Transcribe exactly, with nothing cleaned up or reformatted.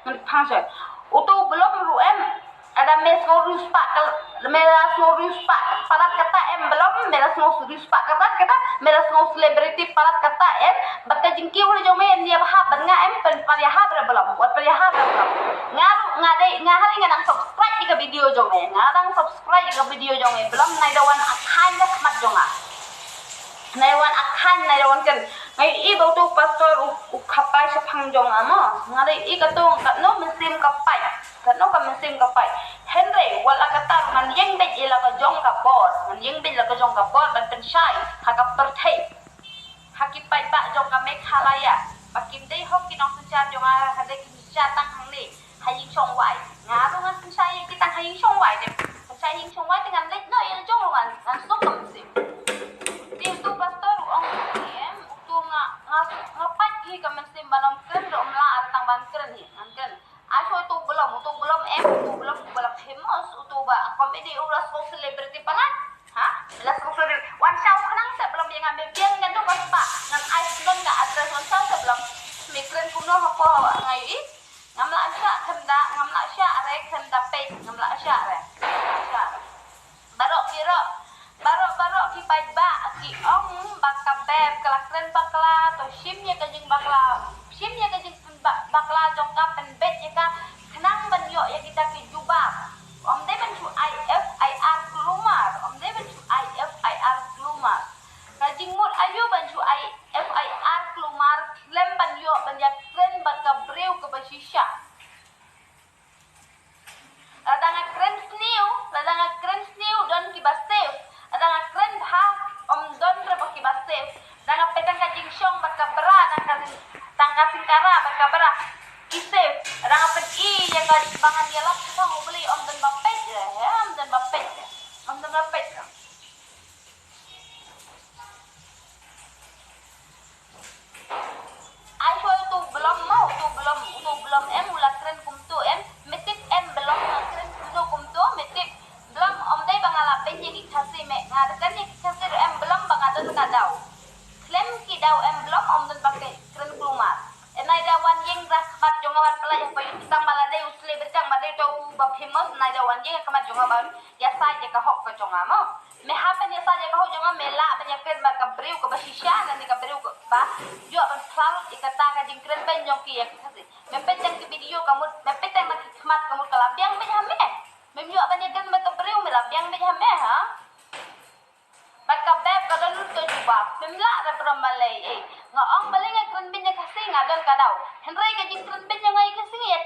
Ngan phang sha. Uto u Blom ruh em. Lada me sngew riewspah ka, me la sngew riewspah palat kata em Blom, me la sngew riewspah palat kata, me la sngew celebrity palat kata em. Bad ka jingkiew jong me em ïa bha ban nga em, pynpar ïa ha bad Blom. Wat pynpar ïa ha bad Blom. Nga ruh nga dei, nga ha nga dang subscribe ïa ka video jong me. Nga dang subscribe ïa ka video jong me Blom, nai da wan akhain da khmat jong nga. Nai wan akhain, nai wan kan. Ngai i ba uto u pastor u, u khapai shaphang jong nga mo. Nga dei i katno, katno mynsiem ka pait. Katno ka mynsiem ka pait. Hynrei wat la katta ngan ïeng beit ïa la ka jong ka bor. Ngan ïeng beit la ka jong ka bor ban pynshai ha ka pyrthei. Ha ki paidbah jong ka Meghalaya. Ba kim dei hok ki nongsynshar jong nga, ha dei ki synshar tang hangne. Ha ïing shong wai. Nga ruh ngan pynshai ïa ki tang ha ïing shong wai de. Pynshai ïing shong wai te ngan leit noh ïa la jong ruh ngan, ngan suk ka mynsiem. Te uto u pastor u ong em, uto nga, nga, nga pait hi ka mynsiem ban ym kren ruh ym lah, ar tang ban kren hi, ngan kren. Ai shuwa uto u Blom, uto u Blom em, uto u Blom uba la famous, uto ba comedy, u la sngewsih celebrity palat. Ha? La sngewsih celebrity. Wan shaw khnang seh Blom ïa nga, me biang ïa nga ka spah. Ngan ai sngewbha ka address, wan shaw seh Blom. Me kren kumno hapoh nga ïohi. Ngam lah shah khynda, ngam lah shah re khynda peit, ngam lah shah re. Ngam lah shah re. Baroh ki roh, baroh, baroh ki paidbah ki ong ba ka Beb ka la kren bakla, to shim ïa ka jingbakla, shim ïa ka jing ba-, bakla jong ka, pynbeit ïa ka khnang ban ïoh ïa kita ki jubab. Ym dei ban shu ai F I R kulmar, ym dei ban shu ai F I R kulmar. Ka jingmut aïu ban shu ai F I R kulmar khlem ban ïoh ban ïa kren bad ka briew kaba shisha. Lada nga kren sniew, lada nga kren sniew don kiba safe. Lada nga kren bha, ym don re ba kiba safe. Lada nga peit tang ka jingshong bad ka bra, tang ka sing-, tang ka singkara bad ka bra, ki safe. Lada nga peit ïa ka ba ngan ïalap shaphang U Blei, ym don ba peit re, ym don ba peit re. Ym don ba peit re. Ai shuwa uto u Blom mo, uto u Blom, uto u Blom em u la kren kumto em, me tip em Blom u la kren kumto kumto, me tip. Blom ym dei ba nga la beiñ ïa ki Khasi, me nga da kren ïa ki Khasi ruh em Blom ba nga don ka daw. Khlem ki daw em Blom ym don ba kren kulmar. Em nai da wan ïeng da khmat jong nga wan pynlait ha payut tang ba la dei u celebrity tang ba dei uto u ba famous, nai da wan ïeng da khmat jong nga ban ïasaid ïa ka hok ka jong nga mo. Me hap ban ïasaid ïa ka hok jong nga, me lah ban ïakren bad ka briew kaba shisha lane ka briew kaba ïoh ban phla lut ïa kata ka jingkren beiñ jong ki ïa ki Khasi. Me peit tang ki video ka mut, me peit tang na ki khmat ka mut ka la biang beit ha me. Mem ïoh ban ïakren bad ka briew, me la biang beit ha me ha. Bad ka Beb ka don lut ka jubab. Mem lah re para malei, eh. Nga ong balei nga kren beiñ ïa Khasi, nga don ka daw. Hynrei ka jingkren beiñ jong nga ïa Khasi nga